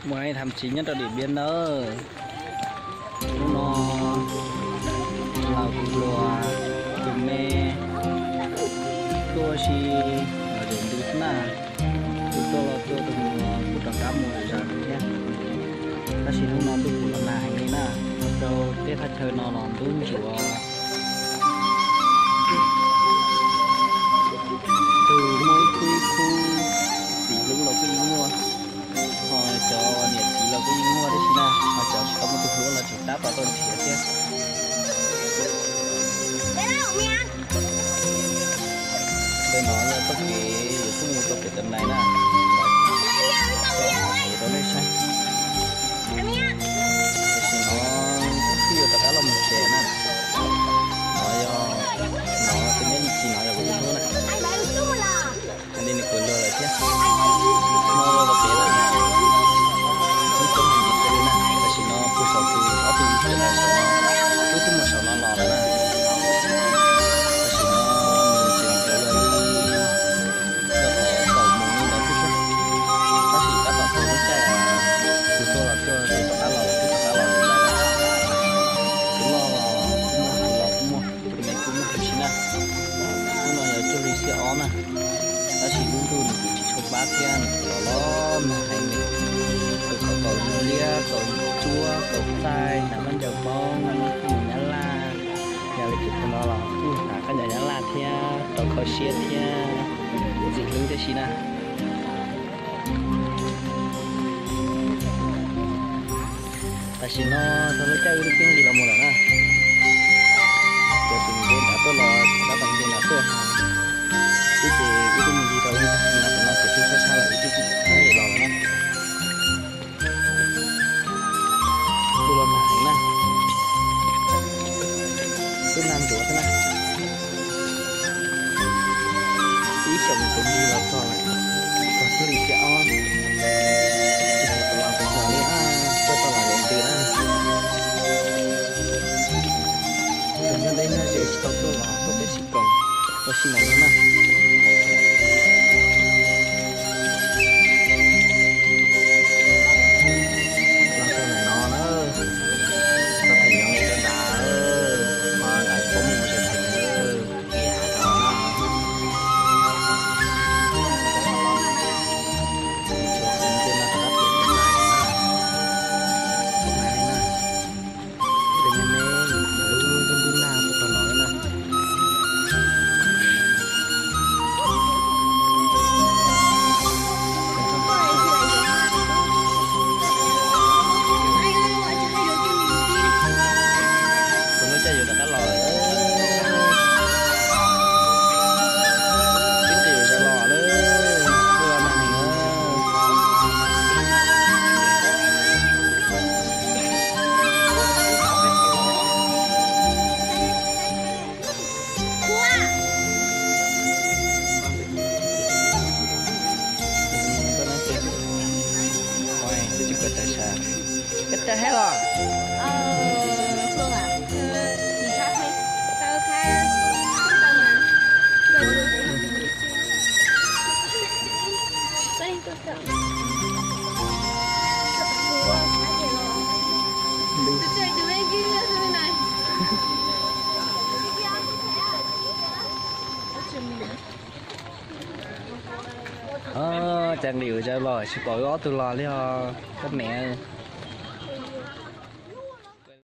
Mus hais tham tsis nyob rau Điện Biên nawb. Hnub no los kuv hluas tus me tuaj si los zaum ntws xwb na. Kuv tuaj los tuaj tus mus kuv rov qab mus zam thiab. Tab sis hnub no ntuj kuj los nag heev li na, rau teb thaj chaw no los ntub ntsuav. Tus muaj ib khub ib khub, txiv hlub los kuj yeej muaj, ho cov niam txiv los kuj yeej muaj tib si na, ho cov tsis tau muaj tus hlub los tseem tab tom tuaj nrhiav thiab. Ntawm no yog txoj kev yuav tuaj mus rau pem Tam Nais na, rau nej saib. Tam sim no kuv twb yuav rov qab los mus tsev na. No yog, no tus me txiv no yog kuv tus hlub na. Li nws kuv luag lawm thiab. No los pem na, ib coob mus ntsis kiag li na. Tam sim no kuv saum tus ob tug ntawm saum no, wb twb mus saum no los lawm na. Tam sim no nws tseem nkaum li kaum moos li ntawd xwb thiab. Tab sis tab tom txog lub caij kuv tuaj los tuaj, kuv rov qab los los kuv rov qab los lawm. Kuv loj los kuj muaj, kuv los kuj muaj, kuv me kuj muaj huv si na. Hnub no yog cuaj hli xiab ob na, tab sis lub ntuj nws kuj tsis tshua pab thiab, nws kuj los los nag heev li. Tus kaus liab, kaus tsuab, kaus txaij, hnav khaub ncaws Hmoob, mus Nyab Laj. Yog li kuv tus no los kuj hnav khaub ncaws Nyab Laj thiab, rau kho siab thiab, ntxim hlub tib si na. Tam sim no txog lub caij wb twb pib nqis los mus lawm na. Cov tseem nce nrad tuaj los tab tom nce nrad tuaj, twb ces wb twb mus ncig rau ib tag kis no, tam no ces twb sab sab lawm, wb twb tsis los lawm na. Kuj los nag heev na, twb nag ntsuav xwb na. Ib xyoos kuv ncig los txog lawm, txog cuaj hli xiab ob, tsis hais los txog li, tuaj tau los zaum ntws na. Tus nyob deb nyob ze tsis tau tuaj los tuaj peb sib koom ua si ntawm no na. Los txog ntawm no na, txog theem no mus rau nrad, ho nrad tsis paub mus txog theem na, nqis hav rau na. Mus txog ntawm no rov qab pem Tam Nais na, Tam Nais li na. Tus me me lub ntub ntub nag puag tag no na. Txog lub caij yuav rov qab los lawm, twb nqis zaum los lawm, twb los nag heev na. Koj rawg heev los? Cas nqis ua zaj los tsis pom wb ob tug los li os koj niam.